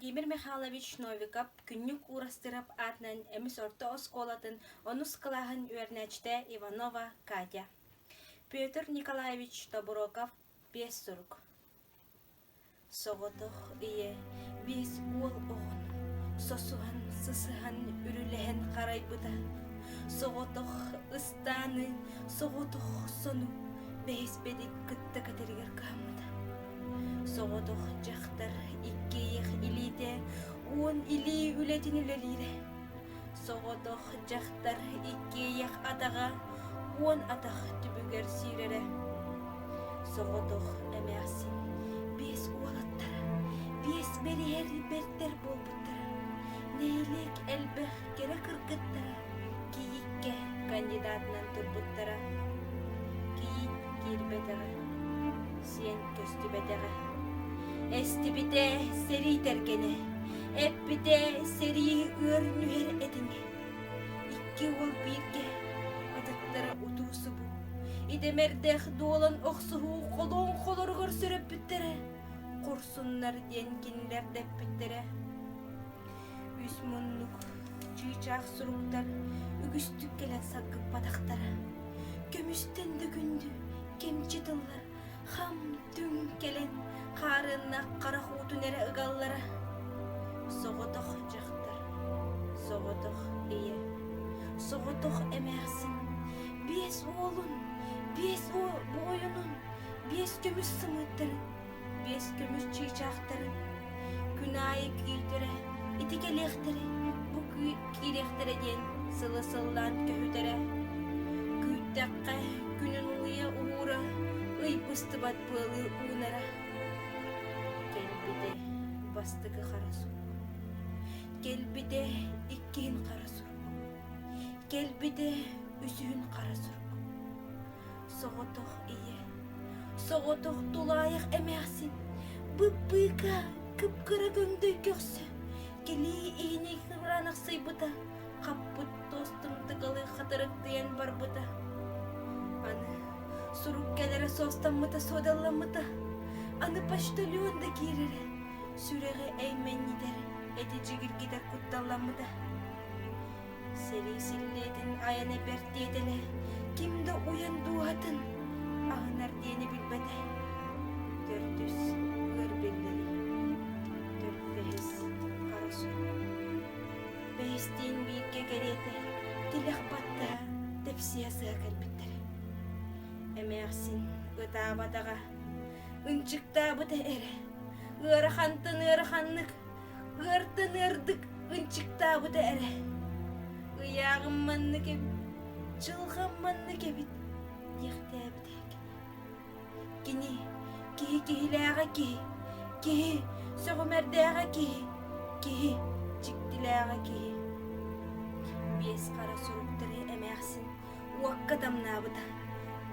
Владимир Михайлович Новиков Күннүк Уурастыырап аатынан Эмис орто оскуолатын онус кылааһын үөрэнээччитэ Иванова Катя. Петр Николаевич Тобуроков Биэс сурук Соҕотох ийэ биэс уол оҕону сосуһан, сысыһан, үрүлэһэн харайбыта. Соҕотох ыстааны, соҕотох сону бэһис бэдик кытта кэтэригэр кыһаммыта. Соҕотох дьахтар иккиэйэх илиитэ уон илии үлэтин үлэлиирэ. Соҕотох дьахтар иккиэйэх атаҕа уон атах түбүгэр сиирэрэ. Соҕотох эмээхсин биэс уолаттара, биэс бэриһэр бэртэр буолбуттара. Нэһилиэк элбэх кэрэ кыргыттара кийииккэ кандидатынан турбуттара. Кийиит киирбэтэҕэ, сиэн көстүбэтэҕэ. Эстибитэ сэрии тэргэнэ, эппитэ сэрии ыар нүһэр этиҥэ. Икки уол бииргэ, атыттара утуу-субуу, идэмэрдээх дуолан охсуһуу холуон холоругар сөрөппүттэрэ, хорсуннар диэн кинилэр дэппиттэрэ. Үс муннук чыычаах суруктар үгүстүк кэлэн саккыппатахтара. Көмүстэн да күндү, кэмчи тыллар хам-түҥ кэлэн хаарыаннаах харах уутун эрэ ыгаллара. Соҕотох дьахтар, соҕотох ийэ, соҕотох эмээхсин, биэс уолун, биэс буойунун, биэс көмүс сымыыттарын биэс көмүс чыычаахтарын күн аайы күүтэрэ, ити кэлиэхтэрэ, бу киириэхтэрэ диэн сылы сыллаан көһүтэрэ. Күүттэххэ күнүн улуйа уһуура, ый быстыбат быалыы уунара. Кэлбитэ бастакы хара сурук. Кэлбитэ иккиһин хара сурук. Кэлбитэ үсүһүн хара сурук. Соҕотох ийэ, соҕотох тулаайах эмээхсин, бып-быыка, кып-кыра көҥдөй көхсө, кэлии иһини кыраанахсыйбыта, хаппыт туос тымтыгалыы хатырыктыйан барбыта. Аны сурук кэлэрэ суостаммыта суодалламмыта, аны почтальон да киирэрэ, сүрэҕи эймэнньитэр, эти дьигиргитэр кутталламмыта. Сэрии силлиэтин айана бэрт диэтэлэ, ким да уйан дууһатын аһынар диэни билбэтэ. Төрдүс ыар биллэрий, төрт-бэһис хара сурук. Бэһистиин бииргэ кэриэтэ тилэх баттаһа тэпсиһэ сыһа кэлбиттэрэ. Эмээхсин ытаабатаҕа, ынчыктаабыта эрэ, ыарахантан ыараханнык Ыартан ыардык ынчыктаабыта эрэ. Ыйааҕым маннык эбит, дьылҕам маннык эбит диэхтээбитэ кини. Кини киһи киһилээҕэ киһи, киһи сөҕүмэрдээҕэ киһи, киһи дьиктилээҕэ киһи. Биэс хара суруктары эмээхсин уокка тамнаабыта,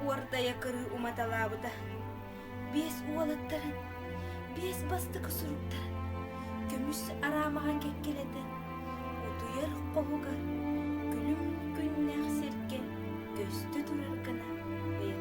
уордайа кырыы уматалаабыта. Биэс уолаттарын, биэс бастакы суруктарын көмүс араамаҕа кэккэлэтэн, утуйар хоһугар күлүм күннээх сиргэ көстө турар гына ыйаталаабыта.